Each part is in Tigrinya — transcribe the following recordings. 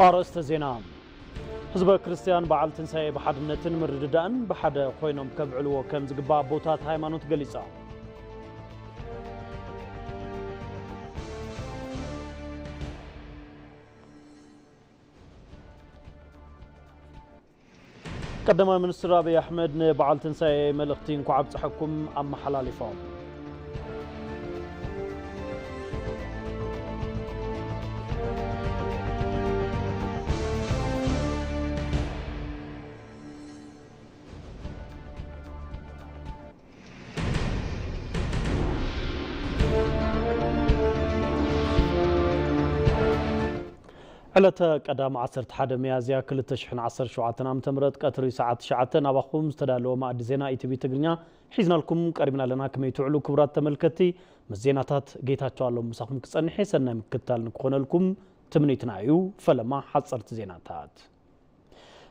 ኣርእስተ ዜና። ህዝበ ክርስቲያን በዓል ትንሳኤ ብሓድነትን ምርድዳእን ብሓደ ኮይኖም ከብዕልዎ ከም ዝግባእ ኣቦታት ሃይማኖት ገሊጾም። ቀዳማይ ሚኒስትር ኣብይ ኣሕመድ ንበዓል ትንሳኤ መልእኽቲ እንኳዕ ኣብፀሐኩም ኣመሓላሊፎም። ዕለተ ቀዳም ዓሰርተ ሓደ ሚያዝያ ክልተ ሽሕን ዓሰርተ ሸውዓተን ዓመተ ምህረት ቀትሪ ሰዓት ትሽዓተ ናባኹም ዝተዳለወ ማእዲ ዜና ኢቲቪ ትግርኛ ሒዝናልኩም ቀሪብና ኣለና። ከመይ ትውዕሉ ክቡራት ተመልከትቲ? ምስ ዜናታት ጌታቸው ኣለሙ ምሳኹም ክጸንሕ እየ። ሰናይ ምክትታል ንክኾነልኩም ትምኒትና እዩ። ፈለማ ሓጸርቲ ዜናታት።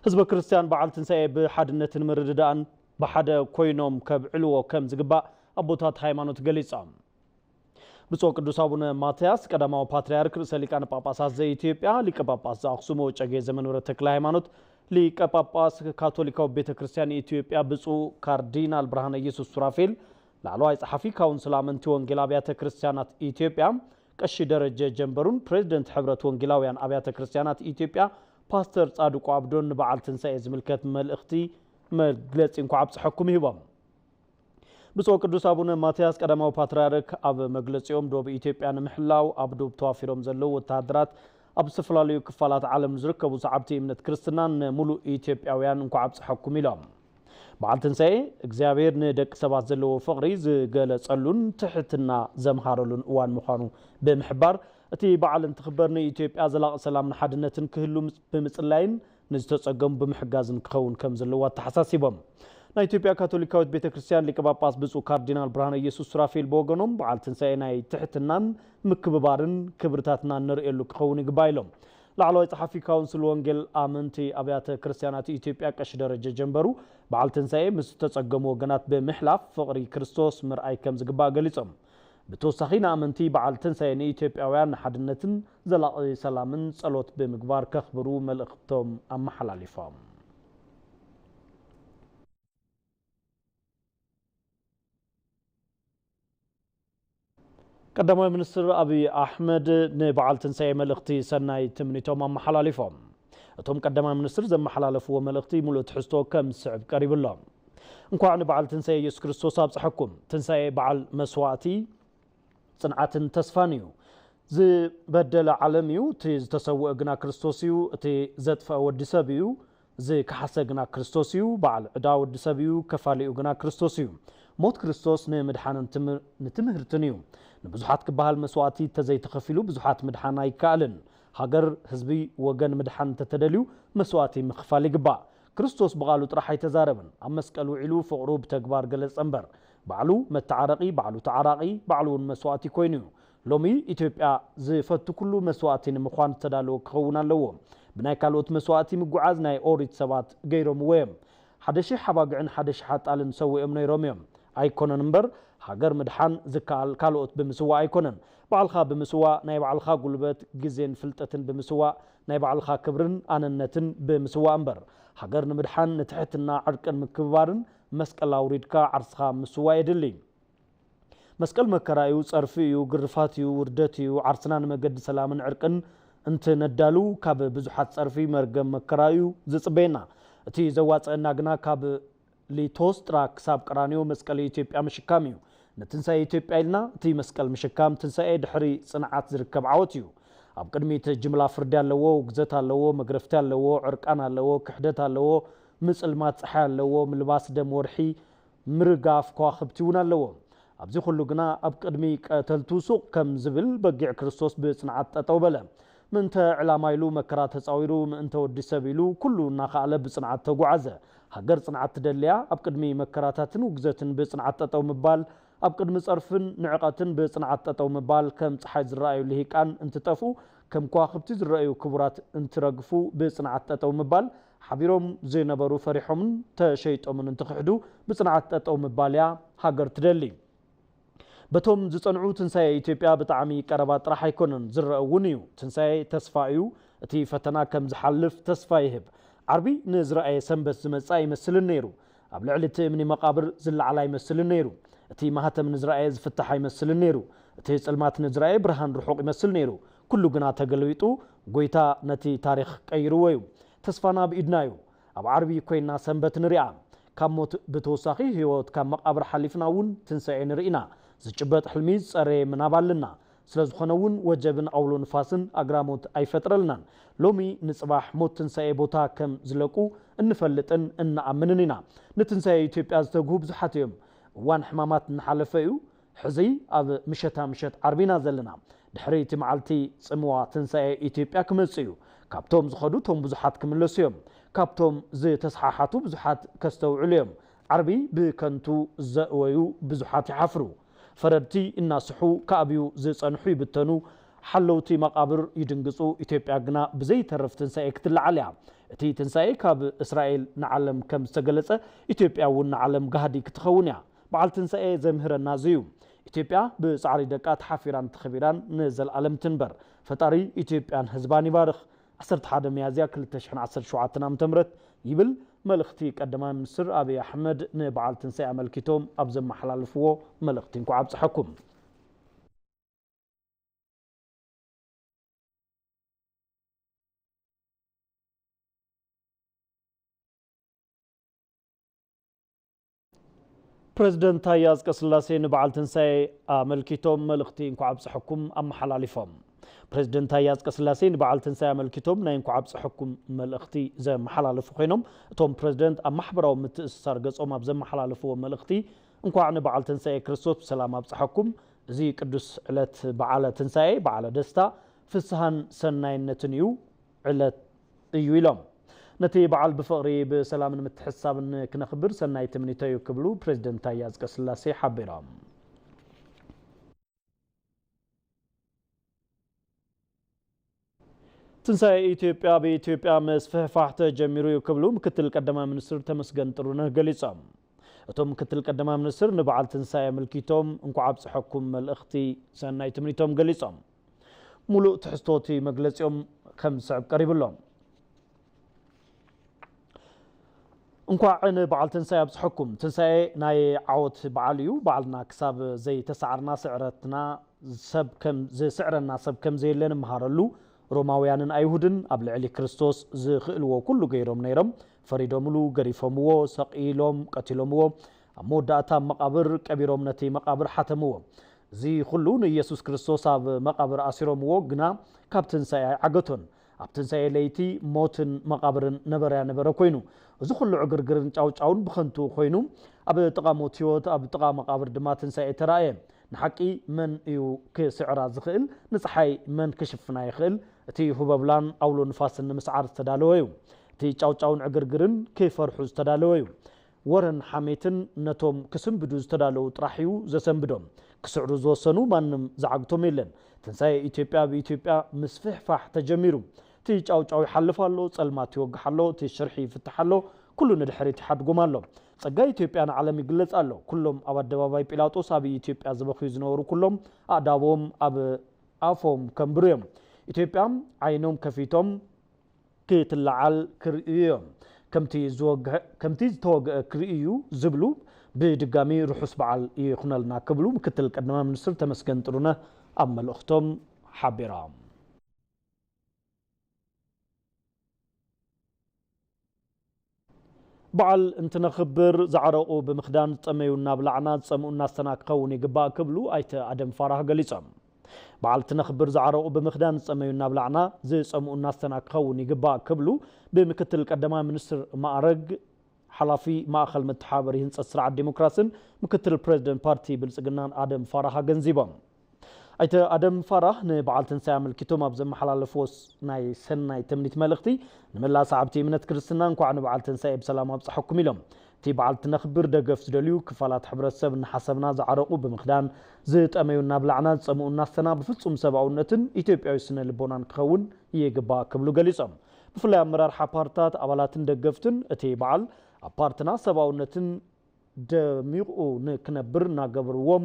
ህዝበ ክርስቲያን በዓል ትንሳኤ ብሓድነትን ምርድዳእን ብሓደ ኮይኖም ከብዕልዎ ከም ዝግባእ ኣቦታት ሃይማኖት ገሊጾም። ብፁዕ ቅዱስ ኣቡነ ማትያስ ቀዳማዊ ፓትርያርክ ርእሰ ሊቃነ ጳጳሳት ዘኢትዮጵያ፣ ሊቀ ጳጳስ ዘኣክሱም ወጨጌ ዘመንበረ ተክለ ሃይማኖት፣ ሊቀ ጳጳስ ካቶሊካዊ ቤተ ክርስቲያን ኢትዮጵያ ብፁዕ ካርዲናል ብርሃነ ኢየሱስ ሱራፌል፣ ላዕለዋይ ጸሓፊ ካውንስል ኣመንቲ ወንጌል ኣብያተ ክርስቲያናት ኢትዮጵያ ቀሺ ደረጀ ጀንበሩን ፕሬዝደንት ሕብረት ወንጌላውያን ኣብያተ ክርስቲያናት ኢትዮጵያ ፓስተር ጻድቁ ኣብዶን ንበዓል ትንሳኤ ዝምልከት መልእኽቲ መግለጺ እንኳዕ ኣብጽሐኩም ሂቦም። ብፁዕ ቅዱስ ኣቡነ ማትያስ ቀዳማዊ ፓትርያርክ ኣብ መግለጺኦም ዶብ ኢትዮጵያ ንምሕላው ኣብ ዶብ ተዋፊሮም ዘለዉ ወተሃደራት ኣብ ዝተፈላለዩ ክፋላት ዓለም ንዝርከቡ ሰዓብቲ እምነት ክርስትናን ንሙሉእ ኢትዮጵያውያን እንኳዕ ኣብጽሐኩም ኢሎም። በዓል ትንሳኤ እግዚኣብሔር ንደቂ ሰባት ዘለዎ ፍቕሪ ዝገለጸሉን ትሕትና ዘምሃረሉን እዋን ምዃኑ ብምሕባር እቲ በዓል እንትኽበር ንኢትዮጵያ ዘላቒ ሰላምን ሓድነትን ክህሉ ብምጽላይን ንዝተጸገሙ ብምሕጋዝን ክኸውን ከም ዘለዎ ኣተሓሳሲቦም። ናይ ኢትዮጵያ ካቶሊካዊት ቤተ ክርስቲያን ሊቀ ጳጳስ ብፁዕ ካርዲናል ብርሃነ ኢየሱስ ሱራፌል ብወገኖም በዓል ትንሳኤ ናይ ትሕትናን ምክብባርን ክብርታትና እንርእየሉ ክኸውን ይግባእ ኢሎም። ላዕለዋይ ጸሓፊ ካውንስል ወንጌል ኣመንቲ ኣብያተ ክርስቲያናት ኢትዮጵያ ቀሺ ደረጀ ጀንበሩ በዓል ትንሳኤ ምስ ዝተጸገሙ ወገናት ብምሕላፍ ፍቕሪ ክርስቶስ ምርኣይ ከም ዝግባእ ገሊጾም። ብተወሳኺ ንኣመንቲ በዓል ትንሳኤ ንኢትዮጵያውያን ንሓድነትን ዘላቒ ሰላምን ጸሎት ብምግባር ከኽብሩ መልእኽቶም ኣመሓላሊፎም። ቀዳማይ ሚኒስትር ኣብይ ኣሕመድ ንበዓል ትንሳኤ መልእኽቲ ሰናይ ትምኒቶም ኣመሓላሊፎም። እቶም ቀዳማይ ሚኒስትር ዘመሓላለፍዎ መልእኽቲ ሙሉእ ትሕዝቶ ከም ዝስዕብ ቀሪቡ ኣሎ። እንኳዕ ንበዓል ትንሳኤ ኢየሱስ ክርስቶስ ኣብጽሐኩም። ትንሳኤ በዓል መስዋእቲ፣ ጽንዓትን ተስፋን እዩ። ዝበደለ ዓለም እዩ፣ እቲ ዝተሰውአ ግና ክርስቶስ እዩ። እቲ ዘጥፍአ ወዲ ሰብ እዩ፣ ዝከሓሰ ግና ክርስቶስ እዩ። በዓል ዕዳ ወዲ ሰብ እዩ፣ ከፋሊኡ ግና ክርስቶስ እዩ። ሞት ክርስቶስ ንምድሓንን ትም-፣ ንትምህርትን እዩ። ንብዙሓት ክበሃል መስዋእቲ እንተዘይተኸፊሉ ብዙሓት ምድሓን ኣይከኣልን። ሃገር፣ ህዝቢ፣ ወገን ምድሓን እንተተደልዩ መስዋእቲ ምኽፋል ይግባእ። ክርስቶስ ብቓሉ ጥራሕ ኣይተዛረበን። ኣብ መስቀል ውዒሉ ፍቕሩ ብተግባር ገለጸ እምበር። ባዕሉ መተዓረቒ፣ ባዕሉ ተዓራቒ፣ ባዕሉ እውን መስዋእቲ ኮይኑ እዩ። ሎሚ ኢትዮጵያ ዝፈቱ ኩሉ መስዋእቲ ንምዃን ዝተዳለወ ክኸውን ኣለዎ። ብናይ ካልኦት መስዋእቲ ምጉዓዝ ናይ ኦሪት ሰባት ገይሮምዎ እዮም። ሓደ ሺሕ ኣባግዕን ሓደ ሺሕ ኣጣልን ሰዊኦም ነይሮም እዮም። ኣይኮነን እምበር፣ ሃገር ምድሓን ዝከኣል ካልኦት ብምስዋእ ኣይኮነን። ባዕልኻ ብምስዋእ፣ ናይ ባዕልኻ ጉልበት፣ ግዜን ፍልጠትን ብምስዋእ፣ ናይ ባዕልኻ ክብርን ኣነነትን ብምስዋእ እምበር፣ ሃገር ንምድሓን ንትሕትና፣ ዕርቅን ምክብባርን መስቀል ኣውሪድካ ዓርስኻ ምስዋእ የድሊ። መስቀል መከራ እዩ፣ ጸርፊ እዩ፣ ግርፋት እዩ፣ ውርደት እዩ። ዓርስና ንመገዲ ሰላምን ዕርቅን እንትነዳሉ ካብ ብዙሓት ጸርፊ መርገም መከራ እዩ ዝጽበየና። እቲ ዘዋጽአና ግና ካብ ሊቶስጥራ ክሳብ ቀራንዮ መስቀል ኢትዮጵያ ምሽካም እዩ። ንትንሳኤ ኢትዮጵያ ኢልና እቲ መስቀል ምሽካም ትንሳኤ ድሕሪ ጽንዓት ዝርከብ ዓወት እዩ። ኣብ ቅድሚት ጅምላ ፍርዲ ኣለዎ፣ ውግዘት ኣለዎ፣ መግረፍቲ ኣለዎ፣ ዕርቃን ኣለዎ፣ ክሕደት ኣለዎ፣ ምጽልማት ጸሓይ ኣለዎ፣ ምልባስ ደም ወርሒ፣ ምርጋፍ ከዋኽብቲ እውን ኣለዎ። ኣብዚ ኩሉ ግና ኣብ ቅድሚ ቀተልቱ ሱቕ ከም ዝብል በጊዕ ክርስቶስ ብጽንዓት ጠጠው በለ። ምእንተ ዕላማ ኢሉ መከራ ተጻዊሩ፣ ምእንተ ወዲ ሰብ ኢሉ ኩሉ እናኸኣለ ብጽንዓት ተጓዓዘ። ሃገር ጽንዓት ትደልያ፣ ኣብ ቅድሚ መከራታትን ውግዘትን ብጽንዓት ጠጠው ምባል፣ ኣብ ቅድሚ ጸርፍን ንዕቐትን ብጽንዓት ጠጠው ምባል፣ ከም ጸሓይ ዝረኣዩ ልሂቃን እንትጠፍኡ፣ ከም ከዋኽብቲ ዝረኣዩ ክቡራት እንትረግፉ ብጽንዓት ጠጠው ምባል፣ ሓቢሮም ዝነበሩ ፈሪሖምን ተሸይጦምን እንትኽሕዱ ብጽንዓት ጠጠው ምባል እያ ሃገር ትደሊ። በቶም ዝጸንዑ ትንሳኤ ኢትዮጵያ ብጣዕሚ ቀረባ ጥራሕ ኣይኮነን፣ ዝረአ እውን እዩ። ትንሳኤ ተስፋ እዩ። እቲ ፈተና ከም ዝሓልፍ ተስፋ ይህብ። ዓርቢ ንዝረኣየ ሰንበት ዝመጽእ ኣይመስልን ነይሩ። ኣብ ልዕሊ እቲ እምኒ መቓብር ዝለዓል ኣይመስልን ነይሩ። እቲ ማህተም ንዝረኣየ ዝፍታሕ ኣይመስልን ነይሩ። እቲ ጽልማት ንዝረኣየ ብርሃን ርሑቕ ይመስል ነይሩ። ኩሉ ግና ተገልቢጡ፣ ጎይታ ነቲ ታሪኽ ቀይርዎ እዩ። ተስፋና ኣብ ኢድና እዩ። ኣብ ዓርቢ ኮይና ሰንበት ንሪኣ። ካብ ሞት ብተወሳኺ ህይወት ካብ መቓብር ሓሊፍና እውን ትንሳኤ ንርኢ ኢና። ዝጭበጥ ሕልሚ ዝጸረየ ምናብ ኣለና። ስለ ዝኾነ እውን ወጀብን ኣውሎ ንፋስን ኣግራሞት ኣይፈጥረልናን። ሎሚ ንጽባሕ ሞት ትንሳኤ ቦታ ከም ዝለቁ እንፈልጥን እንኣምንን ኢና። ንትንሳኤ ኢትዮጵያ ዝተግሁ ብዙሓት እዮም። እዋን ሕማማት እናሓለፈ እዩ። ሕዚ ኣብ ምሸታ ምሸት ዓርቢ ኢና ዘለና። ድሕሪ እቲ መዓልቲ ጽምዋ ትንሳኤ ኢትዮጵያ ክመጽእ እዩ። ካብቶም ዝኸዱ እቶም ብዙሓት ክምለሱ እዮም። ካብቶም ዝተስሓሓቱ ብዙሓት ከስተውዕሉ እዮም። ዓርቢ ብከንቱ ዘእወዩ ብዙሓት ይሓፍሩ። ፈረድቲ እናስሑ ክኣብዩ ዝጸንሑ ይብተኑ። ሓለውቲ መቓብር ይድንግጹ። ኢትዮጵያ ግና ብዘይተርፍ ትንሳኤ ክትለዓል እያ። እቲ ትንሳኤ ካብ እስራኤል ንዓለም ከም ዝተገለጸ፣ ኢትዮጵያ እውን ንዓለም ጋህዲ ክትኸውን እያ። በዓል ትንሳኤ ዘምህረና እዚ እዩ። ኢትዮጵያ ብጻዕሪ ደቃ ተሓፊራን ተኸቢራን ንዘለኣለም ትንበር። ፈጣሪ ኢትዮጵያን ህዝባን ይባርኽ። ዓሰርተ ሓደ ሚያዝያ ክልተ ሽሕን ዓሰርተ ሸውዓተን ዓመተ ምህረት ይብል መልእኽቲ ቀዳማይ ሚኒስትር ኣብይ ኣሕመድ ንበዓል ትንሳኤ ኣመልኪቶም ኣብ ዘመሓላለፍዎ መልእኽቲ። እንኳዕ ኣብፀሐኩም። ፕሬዝደንት ታየ ኣጽቀስላሴ ንበዓል ትንሳኤ ኣመልኪቶም መልእኽቲ እንኳዕ ኣብፀሐኩም ኣመሓላሊፎም። ፕሬዝደንት ታየ ኣጽቀስላሴ ንበዓል ትንሳኤ ኣመልኪቶም ናይ እንኳዕ ኣብፀሐኩም መልእኽቲ ዘመሓላለፉ ኮይኖም፣ እቶም ፕሬዝደንት ኣብ ማሕበራዊ ምትእስሳር ገጾም ኣብ ዘመሓላለፍዎ መልእኽቲ፣ እንኳዕ ንበዓል ትንሳኤ ክርስቶስ ብሰላም ኣብፀሐኩም። እዚ ቅዱስ ዕለት በዓለ ትንሳኤ በዓለ ደስታ፣ ፍስሃን ሰናይነትን እዩ። ዕለት እዩ ኢሎም። ነቲ በዓል ብፍቕሪ፣ ብሰላምን ምትሕስሳብን ክነኽብር ሰናይ ትምኒተይ እዩ ክብሉ ፕሬዝደንት ታየ ኣጽቀስላሴ ሓቢሮም። ትንሳኤ ኢትዮጵያ ኣብ ኢትዮጵያ ምስፍሕፋሕ ተጀሚሩ እዩ ክብሉ ምክትል ቀዳማይ ሚኒስትር ተመስገን ጥሩነህ ገሊጾም። እቶም ምክትል ቀዳማይ ሚኒስትር ንበዓል ትንሳኤ ኣመልኪቶም እንኳዕ ኣብፀሐኩም መልእኽቲ ሰናይ ትምኒቶም ገሊጾም። ሙሉእ ትሕዝቶ እቲ መግለጺኦም ከም ዝስዕብ ቀሪቡ ኣሎ። እንኳዕ ንበዓል ትንሳኤ ኣብፅሐኩም። ትንሳኤ ናይ ዓወት በዓል እዩ። በዓልና ክሳብ ዘይተሳዕርና ስዕረትና ሰብ ከም፣ ዝስዕረና ሰብ ከም ዘየለ ንምሃረሉ ሮማውያንን ኣይሁድን ኣብ ልዕሊ ክርስቶስ ዝኽእልዎ ኩሉ ገይሮም ነይሮም። ፈሪዶምሉ፣ ገሪፎምዎ፣ ሰቒሎም፣ ቀቲሎምዎ። ኣብ መወዳእታ ኣብ መቓብር ቀቢሮም ነቲ መቓብር ሓተምዎ። እዚ ኩሉ ንኢየሱስ ክርስቶስ ኣብ መቓብር ኣሲሮምዎ፣ ግና ካብ ትንሳኤ ኣይዓገቶን። ኣብ ትንሳኤ ለይቲ ሞትን መቓብርን ነበረያ ነበረ ኮይኑ፣ እዚ ኩሉ ዕግርግርን ጫውጫውን ብኸንቱ ኮይኑ፣ ኣብ ጥቓ ሞት ህይወት፣ ኣብ ጥቓ መቓብር ድማ ትንሳኤ ተራእየ። ንሓቂ መን እዩ ክስዕራ ዝኽእል? ንፀሓይ መን ክሽፍና ይኽእል? እቲ ሁበብላን ኣውሎ ንፋስን ንምስዓር ዝተዳለወ እዩ። እቲ ጫውጫውን ዕግርግርን ክፈርሑ ዝተዳለወ እዩ። ወረን ሓሜትን ነቶም ክስንብዱ ዝተዳለዉ ጥራሕ እዩ ዘሰንብዶም። ክስዕሩ ዝወሰኑ ማንም ዝዓግቶም የለን። ትንሳኤ ኢትዮጵያ ኣብ ኢትዮጵያ ምስፍሕፋሕ ተጀሚሩ። እቲ ጫውጫው ይሓልፍ ኣሎ፣ ጸልማት ይወግሕ ኣሎ፣ እቲ ሽርሒ ይፍታሕ ኣሎ፣ ኩሉ ንድሕሪት ይሓድጎም ኣሎ። ጸጋ ኢትዮጵያ ንዓለም ይግለጽ ኣሎ። ኩሎም ኣብ ኣደባባይ ጲላጦስ ኣብ ኢትዮጵያ ዝበኽዩ ዝነበሩ ኩሎም ኣእዳዎም ኣብ ኣፎም ከንብሩ እዮም። ኢትዮጵያ ዓይኖም ከፊቶም ክትለዓል ክርእዩ እዮም። ከምቲ ዝወግሐ-፣ ከምቲ ዝተወግአ ክርእዩ እዩ ዝብሉ ብድጋሚ ርሑስ በዓል ይኹነልና ክብሉ ምክትል ቀዳማይ ሚኒስትር ተመስገን ጥሩነህ ኣብ መልእኽቶም ሓቢሮም። በዓል እንትነኽብር ዝዓረቑ ብምኽዳን ዝጠመዩ እናብላዕና ዝጸምኡ እናስተና ክኸውን ይግባእ ክብሉ ኣይተ ኣደም ፋራህ ገሊጾም። በዓል እንትነኽብር ዝዓረቑ ብምኽዳን ዝጸመዩ እናብላዕና ዝጸምኡ እናስተና ክኸውን ይግባእ ክብሉ ብምክትል ቀዳማይ ሚኒስትር ማዕረግ ሓላፊ ማእኸል መተሓባበሪ ህንፀት ስርዓት ዲሞክራስን ምክትል ፕሬዝደንት ፓርቲ ብልጽግናን ኣደም ፋራህ ኣገንዚቦም። ኣይተ ኣደም ፋራህ ንበዓል ትንሳኤ ኣመልኪቶም ኣብ ዘመሓላለፍዎ ስ-፣ ናይ ሰናይ ትምኒት መልእኽቲ፣ ንመላእ ሰዓብቲ እምነት ክርስትና እንኳዕ ንበዓል ትንሳኤ ብሰላም ኣብፀሐኩም ኢሎም። እቲ በዓል እንትነኽብር ደገፍ ዝደልዩ ክፋላት ሕብረተሰብ እናሓሰብና ዝዓረቑ ብምኽዳን፣ ዝጠመዩ እናብላዕና፣ ዝፀምኡ እናስተና ብፍፁም ሰብኣውነትን ኢትዮጵያዊ ስነ ልቦናን ክኸውን ይግባእ ክብሉ ገሊፆም። ብፍላይ ኣመራርሓ ፓርትታት፣ ኣባላትን ደገፍትን እቲ በዓል ኣብ ፓርትና ሰብኣውነትን ደሚቑ ንክነብር እናገበርዎም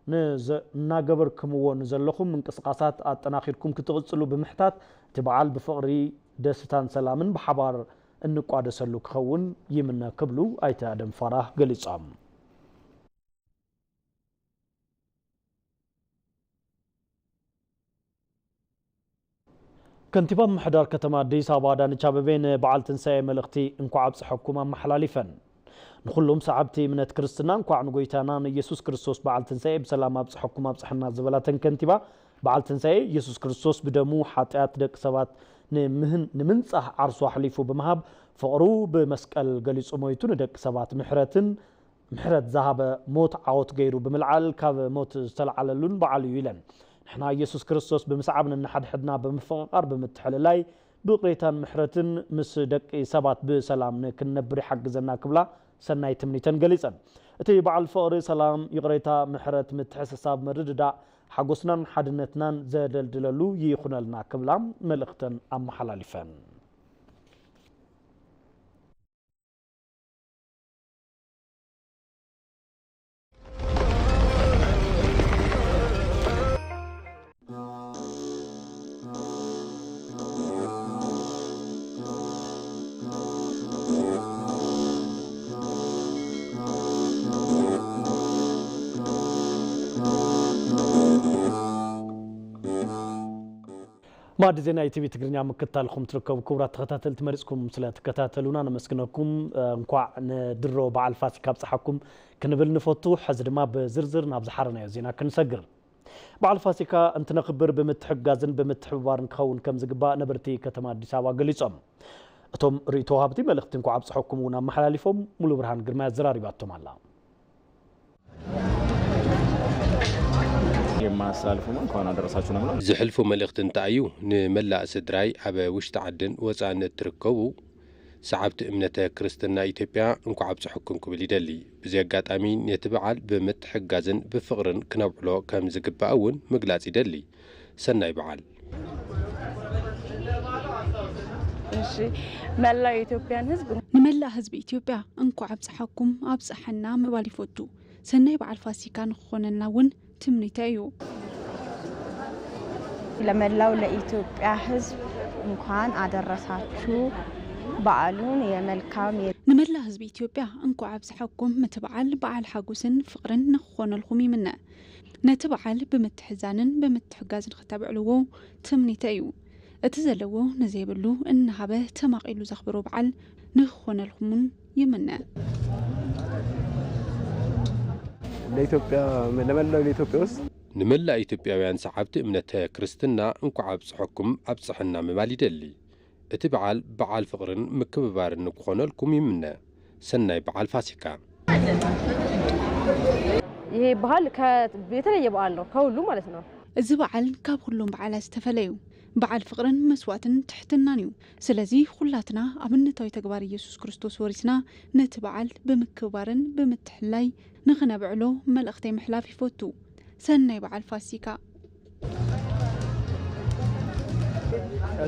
ንዘ-፣ እናገበርክምዎ ንዘለኹም ምንቅስቓሳት ኣጠናኺርኩም ክትቕጽሉ ብምሕታት፣ እቲ በዓል ብፍቕሪ፣ ደስታን ሰላምን ብሓባር እንቋደሰሉ ክኸውን ይምነ ክብሉ ኣይተ ኣደም ፋራህ ገሊጾም። ከንቲባ ምምሕዳር ከተማ ኣዲስ ኣበባ ኣዳነች ኣቤቤ ንበዓል ትንሳኤ መልእኽቲ እንኳዕ ኣብፀሐኩም ኣመሓላሊፈን። ንኹሎም ሰዓብቲ እምነት ክርስትና እንኳዕ ንጎይታና ንኢየሱስ ክርስቶስ በዓል ትንሳኤ ብሰላም ኣብፀሐኩም ኣብፀሐና ዝበላተን ከንቲባ፣ በዓል ትንሳኤ ኢየሱስ ክርስቶስ ብደሙ ሓጢኣት ደቂ ሰባት ንምህን-፣ ንምንጻህ ዓርሱ ኣሕሊፉ ብምሃብ ፍቕሩ ብመስቀል ገሊጹ ሞይቱ ንደቂ ሰባት ምሕረትን ምሕረት ዝሃበ ሞት ዓወት ገይሩ ብምልዓል ካብ ሞት ዝተለዓለሉን በዓል እዩ ኢለን። ንሕና ኢየሱስ ክርስቶስ ብምስዓብ ነንሓድሕድና ብምፍቕቓር ብምትሕልላይ ብይቕሬታን ምሕረትን ምስ ደቂ ሰባት ብሰላም ንክንነብር ይሓግዘና ክብላ ሰናይ ትምኒተን ገሊጸን። እቲ በዓል ፍቕሪ፣ ሰላም፣ ይቕሬታ፣ ምሕረት፣ ምትሕስሳብ፣ ምርድዳእ፣ ሓጎስናን ሓድነትናን ዘደልድለሉ ይኹነልና ክብላ መልእኽተን ኣመሓላሊፈን። ማዕዲ ዜና ኢቲቪ ትግርኛ ምክትታልኩም ትርከቡ ክቡራት ተኸታተልቲ፣ መሪጽኩም ስለ ትከታተሉና ነመስግነኩም። እንኳዕ ንድሮ በዓል ፋሲካ ኣብጽሓኩም ክንብል ንፈቱ። ሕዚ ድማ ብዝርዝር ናብ ዝሓረናዮ ዜና ክንሰግር። በዓል ፋሲካ እንትነኽብር ብምትሕግጋዝን ብምትሕብባርን ክኸውን ከም ዝግባእ ነበርቲ ከተማ ኣዲስ ኣበባ ገሊጾም። እቶም ርእይቶ ወሃብቲ መልእኽቲ እንኳዕ ኣብጽሐኩም እውን ኣመሓላሊፎም። ሙሉ ብርሃን ግርማ ኣዘራሪባቶም ኣላ። የማስተላልፈው እንኳን አደረሳችሁ ነው የምለው። ዝሕልፎ መልእኽቲ እንታይ እዩ? ንመላእ ስድራይ ኣብ ውሽጢ ዓድን ወፃእን እትርከቡ ሰዓብቲ እምነተ ክርስትና ኢትዮጵያ እንኳዕ ኣብፀሐኩም ክብል ይደሊ። በዚ ኣጋጣሚ ነቲ በዓል ብምትሕግጋዝን ብፍቕርን ክነብዕሎ ከም ዝግባእ እውን ምግላፅ ይደሊ። ሰናይ በዓል። እሺ፣ መላው የኢትዮጵያን ህዝብ። ንመላእ ህዝቢ ኢትዮጵያ እንኳዕ ኣብፀሐኩም ኣብፀሐና ምባል ይፈቱ። ሰናይ በዓል ፋሲካ ንክኾነልና እውን ትምኒተይ እዩ። ለመላው ለኢትዮጵያ ህዝብ እንኳን አደረሳችሁ። በዓሉን የመልካም የ- ንመላእ ህዝቢ ኢትዮጵያ እንኳዕ ኣብፀሐኩም። እቲ በዓል በዓል ሓጎስን ፍቕርን ንክኾነልኩም ይምነ። ነቲ በዓል ብምትሕዛንን ብምትሕጋዝን ክተብዕልዎ ትምኒተይ እዩ። እቲ ዘለዎ ንዘይብሉ እናሃበ ተማቒሉ ዘኽብሮ በዓል ንክኾነልኩምን ይምነ። ለኢትዮጵያ፣ ለመላው ለኢትዮጵያ ውስጥ ንመላእ ኢትዮጵያውያን ሰዓብቲ እምነተ ክርስትና እንኳዕ ኣብጽሐኩም ኣብጽሐና ምባል ይደሊ። እቲ በዓል በዓል ፍቕርን ምክብባርን ንክኾነልኩም ይምነ። ሰናይ በዓል ፋሲካ። ይሄ በዓል ከ- የተለየ በዓል ነው ከሁሉ ማለት ነው። እዚ በዓል ካብ ኩሎም በዓላት ዝተፈለዩ በዓል ፍቕርን መስዋእትን ትሕትናን እዩ። ስለዚ ኩላትና ኣብነታዊ ተግባር ኢየሱስ ክርስቶስ ወሪስና ነቲ በዓል ብምክብባርን ብምትሕልላይ ንኽነብዕሎ መልእኽተይ ምሕላፍ ይፈቱ። ሰናይ በዓል ፋሲካ።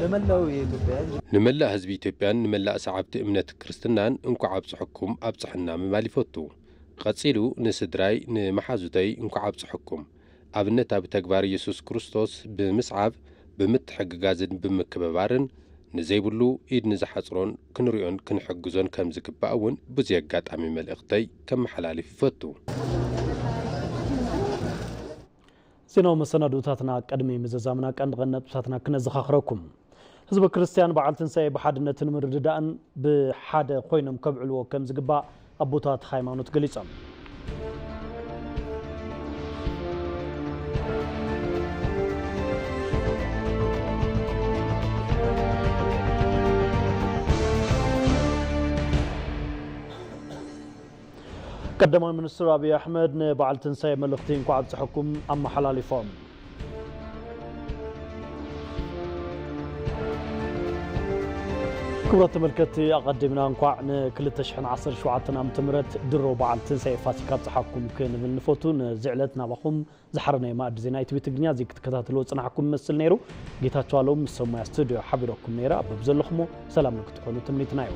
ለመላው የኢትዮጵያ ህዝብ ንመላእ ህዝቢ ኢትዮጵያን ንመላእ ሰዓብቲ እምነት ክርስትናን እንኳዕ ኣብጽሐኩም ኣብጽሐና ምባል ይፈቱ። ቐጺሉ ንስድራይ ንመሓዙተይ እንኳዕ ኣብጽሐኩም ኣብነት ኣብ ተግባር ኢየሱስ ክርስቶስ ብምስዓብ ብምትሕግጋዝን ብምክብባርን ንዘይብሉ ኢድ ንዝሓጽሮን ክንሪኦን ክንሕግዞን ከም ዝግባእ እውን ብዙይ ኣጋጣሚ መልእኽተይ ከመሓላልፍ ይፈቱ። ዜናዊ መሰናድኦታትና ቅድሚ ምዝዛምና ቀንዲ ቀንዲ ነጥብታትና ክነዘኻኽረኩም። ህዝበ ክርስትያን በዓል ትንሳኤ ብሓድነትን ምርድዳእን ብሓደ ኮይኖም ከብዕልዎ ከም ዝግባእ ኣቦታት ሃይማኖት ገሊጾም። ቀዳማይ ሚኒስትር ኣብይ ኣሕመድ ንበዓል ትንሳኤ መልእኽቲ እንኳዕ ኣብፀሐኩም ኣመሓላሊፎም። ክቡራት ተመልከትቲ ኣቐዲምና እንኳዕ ን2017 ዓመተ ምህረት ድሮ በዓል ትንሳኤ ፋሲካ ኣብፀሓኩም ክንብል ንፈቱ። ነዚ ዕለት ናባኹም ዝሓረናዮ ማእዲ ዜና ኢቲቪ ትግርኛ እዚ ክትከታተልዎ ዝፅናሕኩም ይመስል ነይሩ። ጌታቸው ኣለው ምስ ሰሙያ ስቱድዮ ሓቢረኩም ነይረ። ኣብ በብዘለኹሞ ሰላም ንክትኾኑ ትምኒትና እዩ።